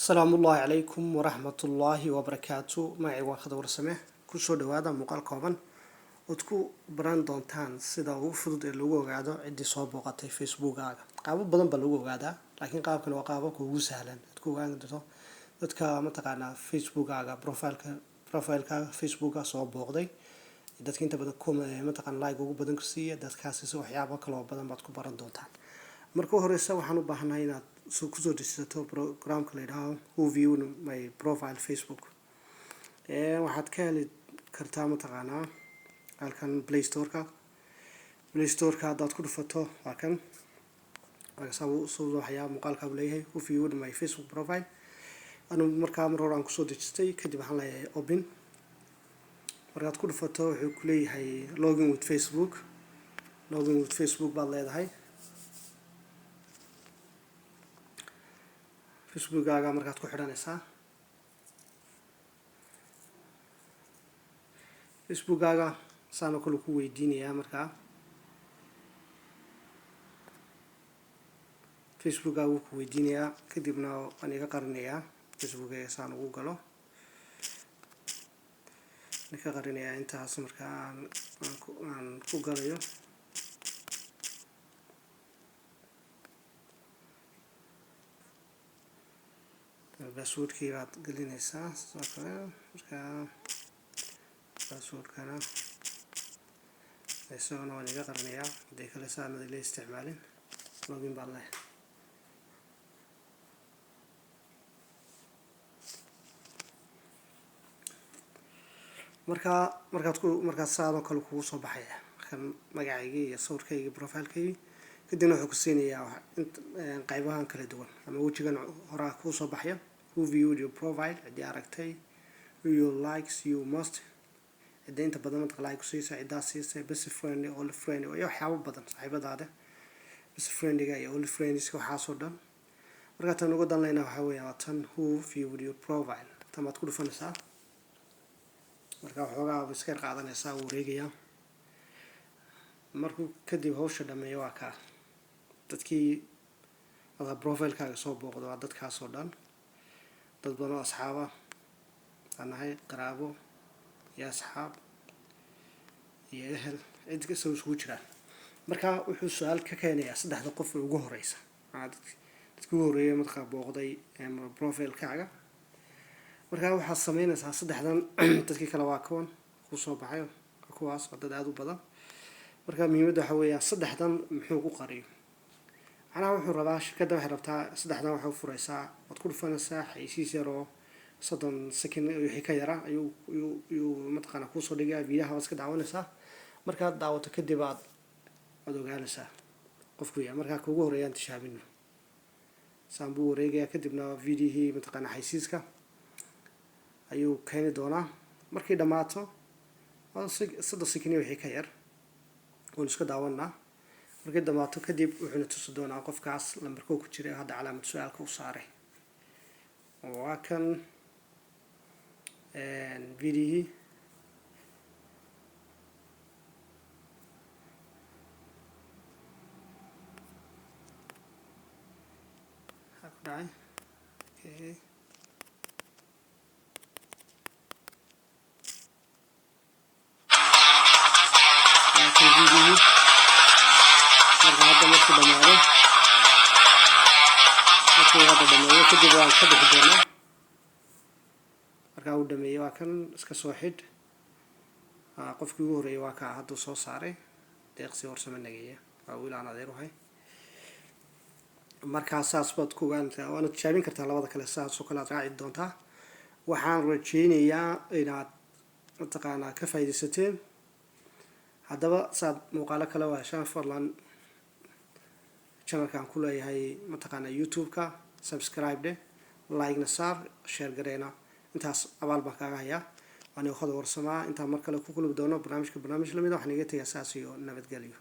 Asalaamu ullaahi calaykum waraxmatullaahi wabarakaatu. Magacayga waa Khadar Warsame. Kusoo dhawaada muuqaal kooban ood ku baran doontaan sida ugu fudud ee lagu ogaado ciddii soo booqatay Facebookaaga. Qaabo badan baa lagu ogaadaa, laakiin qaabkan waa qaababka ugu sahlan aad ku ogaan doonto dadka mataqaanaa Facebookaaga profilekaaga Facebooka soo booqday, dadka inta badan mataqaana like ugu badan ku siiya dadkaasi. Si waxyaabo kale oo badan baad ku baran doontaan. Marka u horeysa, waxaan u baahanahay inaad kusoo dejisato programka la yidhaaho Who Viewed My Profile Facebook. Waxaad ka heli kartaa mataqaanaa halkan Play Storeka. Play Storeka haddaad ku dhufato, waa kan soo waxyaa muuqaalka uu leeyahay Who Viewed My Facebook Profile. Anu markaa mar hore aan kusoo dejistay. Kadib waxaan leeyahay open. Markaad ku dhufato, wuxuu ku leeyahay login with Facebook. Login with Facebook baad leedahay. Facebookaaga markaad ku xidhanaysaa, Facebookaaga saanoo kale ku weydiinayaa. Markaa Facebookaaga wuu ku weydiinayaa. Kadibna waan iga qarinayaa Facebookayga saan ugu galo, waan ka qarinayaa intaas markaa aan ku galayo. Passwordkii baad gelinaysaa sidoo kale. Markaa passwordkana isagana waan iga qarinayaa, hadii kale saanad ila isticmaalin. Login baan leh. Markaa markaad ku markaad saadoo kale kugu soo baxaya kan magacaygii iyo sawirkaygii, profilekaygii. Kadibna wuxuu ku siinayaa qaybahan kala duwan ama wejigan horaa kuu soo baxaya: who viewed your profile, ciddii aragtay; who you likes you most, cidda inta badan marka like siisa, ciddaa siisay; best friend, only friend iyo waxyaabo badan, saaxiibadaada, best friendiga iyo only friends, waxaasoo dhan. Marka tan uga dan leyna waxaa weeya waa tan Who Viewed Your Profile. Tan baad ku dhufanaysaa. Marka waxoogaa iska yar qaadanaysaa, wuu wareegayaa. Markuu kadib hawsha dhameeyo, waa kaa dadkii adaa profilekaaga soo booqdo. Waa dadkaasoo dhan, dad badan oo asxaaba aan nahay, qaraabo iyo asxaab iyo ehel, cid kasta isugu jiraan. Marka wuxuu su-aal ka keenayaa saddexda qof ee ugu horeysa, dadkii ugu horreeyay markaa booqday profilekaaga. Marka waxaad sameynaysaa saddexdan. Dadkii kale waa kuwan kusoo baxay, kuwaas waa dad aada u badan. Marka muhiimadda waxaa weeyaan saddexdan muxuu ku qariyo. Macnaha wuxuu rabaa, shirkadda waxay rabtaa saddexdan waxay u fureysaa, waad ku dhufanaysaa xayisiis yar oo 30 second wixii ka yara ayuu mataqaana kuusoo dhigaya. Videoha waad iska daawanaysaa. Markaad daawato kadib aad ogaanaysaa qofku yahay. Markaa kuugu horeeyaan tishaabino. Saan buu wareegayaa. Kadibna videohii mataqaana xaysiiska ayuu keeni doonaa. Markay dhammaato, 30 second wixii ka yar waynu iska daawanaa. Markay dhammaato kadib, wuxuuna tusi doonaa qofkaas lambarkoo ku jira hadda calaamad su-aalka u saaray. Waa kan videohii. Maxaa ku dhacay? Okay, waa kan videohii. Marka hadda markuu dhamaado, markuu hadda dhameeyo kadib, waan ka bixi doonaa. Markaa uu dhameeyey, waa kan, iska soo xidh. Qofkii ugu horreeyay waa kaa hadduu soo saaray, Deeqsi Warsame Nageeye, waa wiil aan adeer uhay. Markaa saas baad ku ogaantaa, waana tijaabin kartaa. Labada kale saas oo kale aad raaci doontaa. Waxaan rajeynayaa inaad mataqaanaa ka faaidaysateen. Haddaba saad muuqaalo kale waa heshaan, fadlan channelkaan ku leeyahay mataqaanaa YouTube-ka subscribe dheh, like-na saar, share gareena. Intaas abaal baan kaaga hayaa. Waana Khadar Warsamaa. Intaan mar kale ku kulmi doono barnaamijka barnaamij lamid a, waxaan iga tegaa saas iyo nabadgelyo.